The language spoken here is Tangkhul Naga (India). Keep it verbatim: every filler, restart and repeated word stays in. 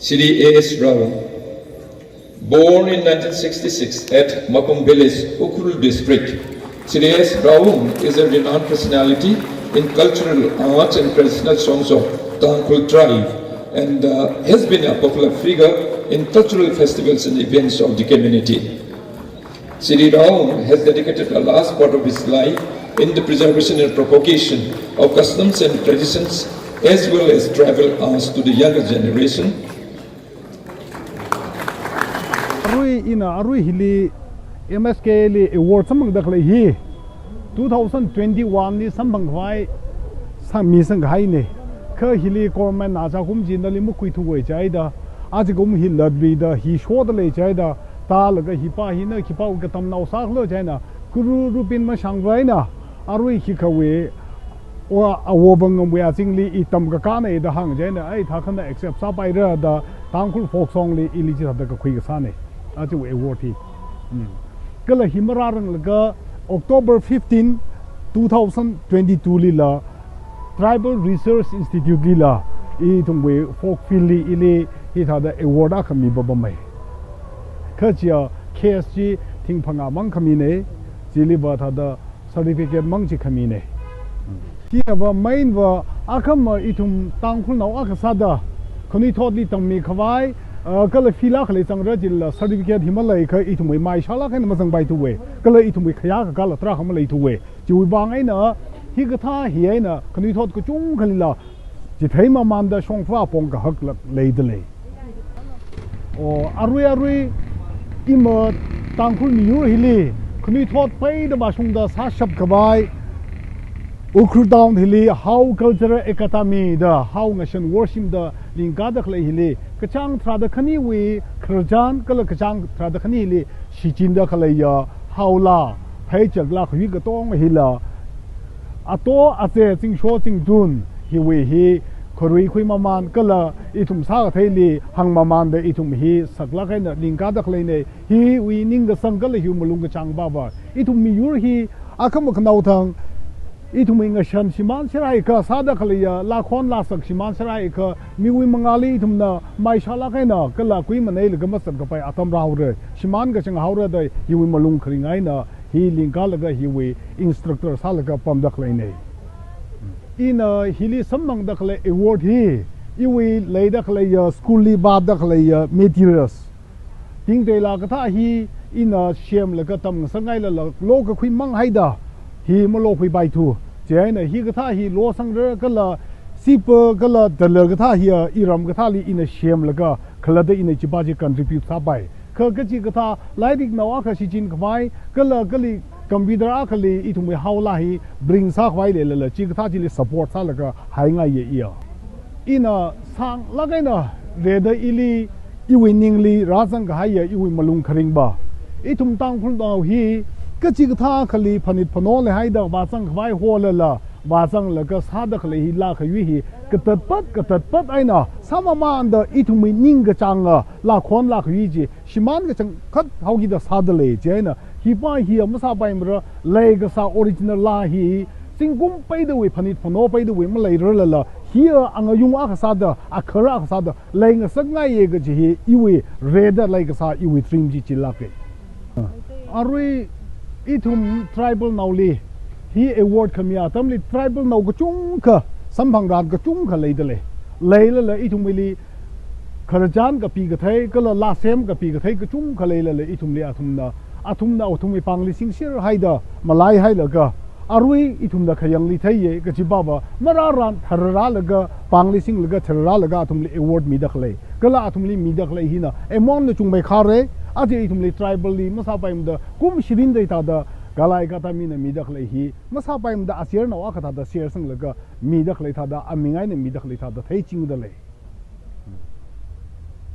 Shri A S Rawung. Born in nineteen sixty-six at Mapung Village, Ukhrul District, Shri A S Rawung is a renowned personality in cultural arts and traditional songs of Tangkhul tribe and, uh, has been a popular figure in cultural festivals and events of the community. Shri Rawung has dedicated the last part of his life in the preservation and propagation of customs and traditions as well as tribal arts to the younger generation. Arui ina arui hili M S K li award samphangda khalei hi two thousand twenty-one li samphang khavai sami sanghaina. Kha hili government na chākum chinali makhuithuwa chida, ajakum hi latluida hi shoda lei chida, tālaga hipa hina khipāwui katamnao sākhala china, Guru Rupin Mashangva eina arui hikhawui, o, awo Vangam wui azingli i tamkakāna da hāng china, ai thākhana accept sāpaira da Tangkhul folk song li ili chithāda kakhui kasāna. Aja award hi. Hmm. Kala hi marāranglaga October fifteen, two thousand twenty-two lila Tribal Research Institute lila ithumwui folk field li ili hithāda award akha mipapamai. Kha chiya case chi thingphangā mang khamina, chiliva thāda certificate mang chi khamina. Chinava mainva akhama ithum Tangkhulnao akha sāda khanuithotli tammi khavai, ah, kala field akha lei zangra chila certificate hi maleiakha ithumwui maishālāk eina mazangpaithuwa, kala ithumwui khayā kakāla tarākha maleithuwa. Chiwui vang eina hikathā hi eina khanuithot kachungkhalila chitheimamānda shongfa pong kahak lak leida lei. O, arui arui ima Tangkhul miyur hili khanuithot peida vāshungda sāshap khavai Ukhrul Town hili Hao Cultural Academy da Hao ngashan worship da lingkāda khalei hili kachāng tharāda khaniwui khararchan kala kachāng tharāda khani hili shichinda khaleiya Hao laa, pheichak laa khahui katonga hila ato aze zingsho zingtun hiwui hi kharui khuimamān kala ithum sākatheili hāngmamānda ithum hi saklāk eina lingkāda khaleina. Hiwui ningkasang kala hiwui malung kachāng pava ithum miyur hi akhama khanao thang ithumwui ngashan shimān sāra haiakha, sāda khaleiya laakhon laasak shimān sāra haiakha, miwui mangāli ithumna maishālāk eina kala kuimaneilaga mazat kapai atam rāhaora, shimān kachang haora da hiwui malung kharing eina hi lingkālaga hiwui instructor sālaga pamda khaleina. Ina hili samphangda khalei award hi iwui leida khaleiya school li vāda khaleiya materials, tingteila kathā hi ina semlaga tamngasakngailala lokakhui mang haida hi malokhuipaithu. Chieina hikathā hi losangra kala sipa kala dala kathā hiya iram kathāli ina semlaga khalatta ina chipa chi contribute sāpai. Kha kachikathā lairiknao akha shichin khavai kala kali computer akhali ithumwui Hao laa hi bring sākhavai leilala chikathā chili support sālaga haingaiya iya. Ina sānglāk eina rida ili iwui ningli rāzang kahaiya iwui malung kharing va, ithum Tangkhulnao hi kachikathā akhali phanit phano leihaida vāzang khavai holala vāzanglaga sāda khalei hi laa khahui hi katatpat katatpat eina sāmamānda ithumwui ningkachānga laakhon laa khahui chi shimān kachangkhat haokida sāda lei. Chieina hipa hiya masāpaimara, leikasā original laa hi zingkum peidawui phanit phano peidawui maleirarlala hiya angayung akha sāda, akhar akha sāda leingasakngaiya kaji hi iwui rida leikasā iwui dream chi chilāka. Arui ithum tribal naoli hi award khami atamli tribal nao kachungkha, samphangran kachungkha leida lei. Leilala ithumwuili khararchan kapi kathei, kala laa sem kapi kathei kachungkha leilala ithumli athumna, athumna athumwui pāngli singshir haida malaihailaga, arui ithumna khayangli theiya kaji pava, marāran thararālaga, pāngli singlaga thararālaga athumli award mida khalei, kala athumli mida khalei hina amount na chungmei khare, aja ithumli tribal li masāpaimada kum shirin dai thāda Galai Kata mina mida khalei hi masāpaimada aser nao akha thāda ser sanglaga mida khalei thāda, aming eina mida khalei thāda theichingda lei.